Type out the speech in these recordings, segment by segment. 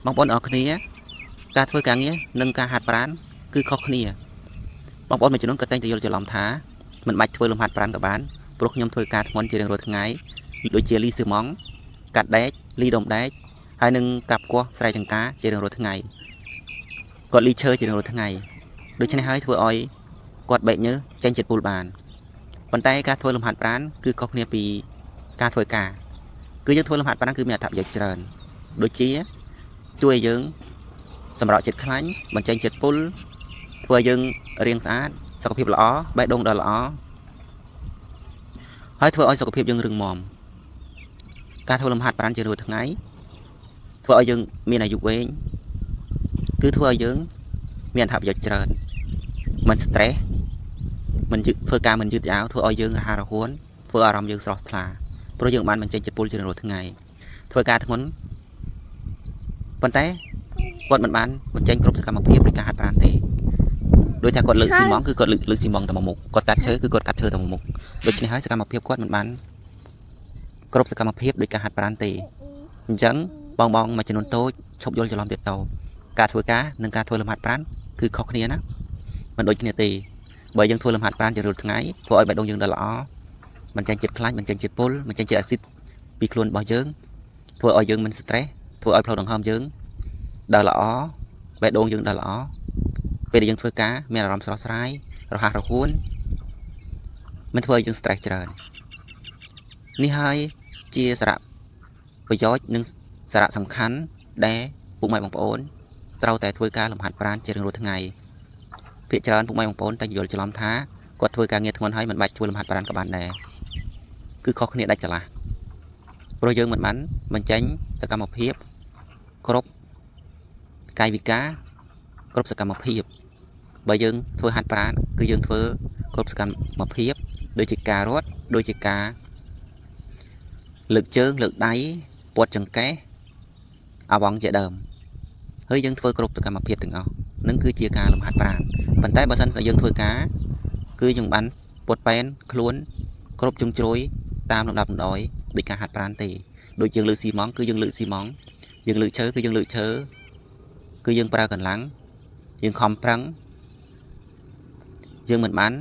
បងប្អូនអរគ្នាការធ្វើការងារនិងការហាត់ប្រាណគឺខុសគ្នាបងប្អូនមួយចំនួនក៏តែងតែយល់ច្រឡំថាមិនបាច់ធ្វើលំហាត់ប្រាណក៏បានព្រោះខ្ញុំធ្វើការធ្ងន់ជារៀងរាល់ថ្ងៃដូចជាលីស៊ីម៉ង់កាត់ដែកលីដុំដែកហើយនឹងកាប់គាស់ស្រែចម្ការជារៀងរាល់ថ្ងៃគាត់លីឈើជារៀងរាល់ថ្ងៃដូច្នេះហើយធ្វើឲ្យគាត់បែកញើសចេញជាតិពុលបានប៉ុន្តែការធ្វើលំហាត់ប្រាណគឺខុសគ្នាពីការធ្វើការគឺយើងធ្វើលំហាត់ប្រាណគឺមានអត្ថប្រយោជន៍ច្រើនដូចជាជួយឲ្យយើងសម្រក់ជាតិខ្លាញ់បញ្ចេញជាតិពុលធ្វើឲ្យយើងរាងស្អាតសុខភាពល្អបេះដូងដល់ល្អហើយធ្វើឲ្យសុខភាពយើងរឹងមាំការធ្វើលំហាត់ប្រាណជារាល់ថ្ងៃធ្វើឲ្យយើងមានអាយុវែងគឺធ្វើឲ្យយើងមានអត្ថប្រយោជន៍ច្រើនមិន stress មិនយឺតធ្វើការមិនយឺតយ៉ាវធ្វើឲ្យយើងរហ័សរហួនធ្វើអារម្មណ៍យើងស្រស់ថ្លាព្រោះយើងបានបញ្ចេញជាតិពុលជារាល់ថ្ងៃធ្វើការធ្ងន់ប៉ុន្តែគាត់មិនបានបញ្ចេញគ្រប់សកម្មភាពនៃការហាត់ប្រាណទេដោយថាគាត់លើកស៊ីម៉ងគឺគាត់លើកស៊ីម៉ងតែមួយមុខគាត់កាត់ឈើគឺគាត់កាត់ឈើតែមួយមុខដូច្នេះហើយសកម្មភាពគាត់មិនបានគ្រប់សកម្មភាពដោយការហាត់ប្រាណទេអញ្ចឹងបងបងមួយចំនួនតូចឈប់យល់ច្រឡំទៀតតោការធ្វើការនិងការធ្វើលំហាត់ប្រាណគឺខុសគ្នាណាមិនដូចគ្នាទេបើយើងធ្វើលំហាត់ប្រាណជារាល់ថ្ងៃធ្វើឲ្យបេះដូងយើងដល់ល្អបញ្ចេញជាតិខ្លាញ់បញ្ចេញជាតិពុលបញ្ចេញជាតិអាស៊ីតពីខ្លួនរបស់យើងធ្វើឲ្យយើងមិន stress ធ្វើឲ្យផ្លូវដង្ហើមយើងដល់ល្អបេះដូងយើងដល់ល្អពេលដែលយើងធ្វើការមានអារម្មណ៍ស្រស់ស្រាយរហ័សរហួនមិនធ្វើឲ្យយើង stress ច្រើននេះហើយជាសារៈប្រយោជន៍និងសារៈសំខាន់ដែលពុកម៉ែបងប្អូនត្រូវតែធ្វើការលំហាត់ប្រាណជារៀងរាល់ថ្ងៃភាគច្រើនពុកម៉ែបងប្អូនតែយល់ច្រឡំថាគាត់ធ្វើការងារធ្ងន់ហើយមិនបាច់ធ្វើលំហាត់ប្រាណក៏បានដែរគឺខុសគ្នាដាច់ស្រឡះព្រោះយើងមិនបានបញ្ចេញសកម្មភាពគ្រប់កាយវិការគ្រប់សកម្មភាពបើយើងធ្វើហាត់ប្រាណគឺយើងធ្វើគ្រប់សកម្មភាពដូចជាការរត់ដូចជាការលើកជើងលើកដៃពាត់ចង្កេះអាវង់ជាដើមហើយយើងធ្វើគ្រប់សកម្មភាពទាំងអស់នឹងគឺជាការលំហាត់ប្រាណប៉ុន្តែបើសិនជាយើងធ្វើការគឺយើងបានពត់បែនខ្លួនគ្រប់ជ្រុងជ្រោយតាមលំដាប់លំដោយដោយការហាត់ប្រាណទេដូចយើងលើកស៊ីម៉ងគឺយើងលើកស៊ីម៉ងយើងលើកឈើគឺយើងលើកឈើគឺយើងប្រើកម្លាំងយើងខំប្រឹងយើងមិនបាន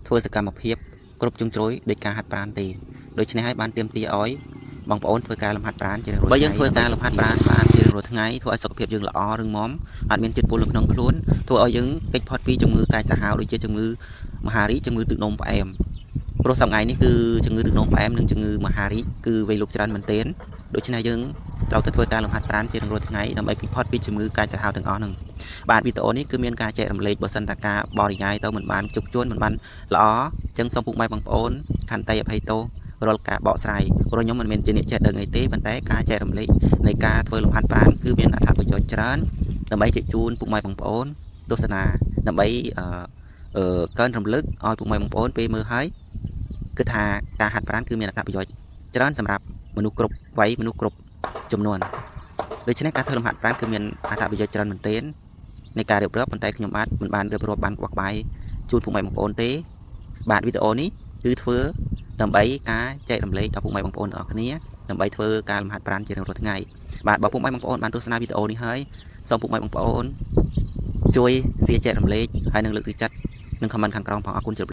ធ្វើសកម្មភាពគ្រប់ជ្រុងជ្រោយដោយការហាត់ប្រាណទេដូច្នេះហើយបានទាមទារឲ្យបងប្អូនធ្វើការលំហាត់ប្រាណជារៀងរាល់ថ្ងៃបើយើងធ្វើការលំហាត់ប្រាណបានជារៀងរាល់ថ្ងៃធ្វើឲ្យសុខភាពយើងល្អរឹងមាំអត់មានជាតិពុលនៅក្នុងខ្លួនធ្វើឲ្យយើងគេចផុតពីជំងឺកាយសាហាវដូចជាជំងឺមហារីកជំងឺទឹកនោមផ្អែមព្រោះសប្តាហ៍នេះគឺជំងឺទឹកនោមផ្អែមនិងជំងឺមហារីកគឺវៃលុកច្រើនមែនទែនដូច្នេះយើងត្រូវតែធ្វើការលំហាត់ប្រាណជារៀងរាល់ថ្ងៃដើម្បីគេចផុតពីជំងឺកាយសាហាវទាំងអស់ហ្នឹងបាទវីដេអូនេះគឺមានការចែករំលែកបើសិនតាការបរិយាយទៅមិនបានជោគជន់មិនបានល្អអញ្ចឹងសូមពុកម៉ែបងប្អូនខន្តីអភ័យទោសរាល់ការបកស្រាយព្រោះខ្ញុំមិនមែនជាអ្នកចេះដឹងអីទេប៉ុន្តែការចែករំលែកនៃការធ្វើលំហាត់ប្រាណគឺមានអត្ថប្រយោជន៍ច្រើនដើម្បីជែកជូនពុកម៉ែបងប្អូនទស្សនាដើម្បីអឺកើនរំលឹកឲ្យពុកម៉ែបងប្អូនពេលមើលហើយគឺថាការហាត់ប្រាណគឺមានអត្ថប្រយោជន៍ច្រើនសម្រាប់មនុស្សគ្រប់វ័យមនុស្សគ្រប់ចំនួនដូច្នេះការធ្វើលំហាត់ប្រាណគឺមានអត្ថប្រយោជន៍ច្រើនមែនទែននៃការរៀបរាប់ប៉ុន្តែខ្ញុំបាទមិនបានរៀបរាប់បានក្បោះក្បាយជូនពុកម៉ែបងប្អូនទេបាទវីដេអូនេះគឺធ្វើដើម្បីការចែករំលែកដល់ពុកម៉ែបងប្អូនទាំងអស់គ្នាដើម្បីធ្វើការលំហាត់ប្រាណជារៀងរាល់ថ្ងៃបាទបើពុកម៉ែបងប្អូនបានទស្សនាវីដេអូនេះហើយសូមពុកម៉ែបងប្អូនជួយ share ចែករំលែកហើយនិងលើកទឹកចិត្តនិង comment ខាងក្រោមផងអរគុណជម្រាប។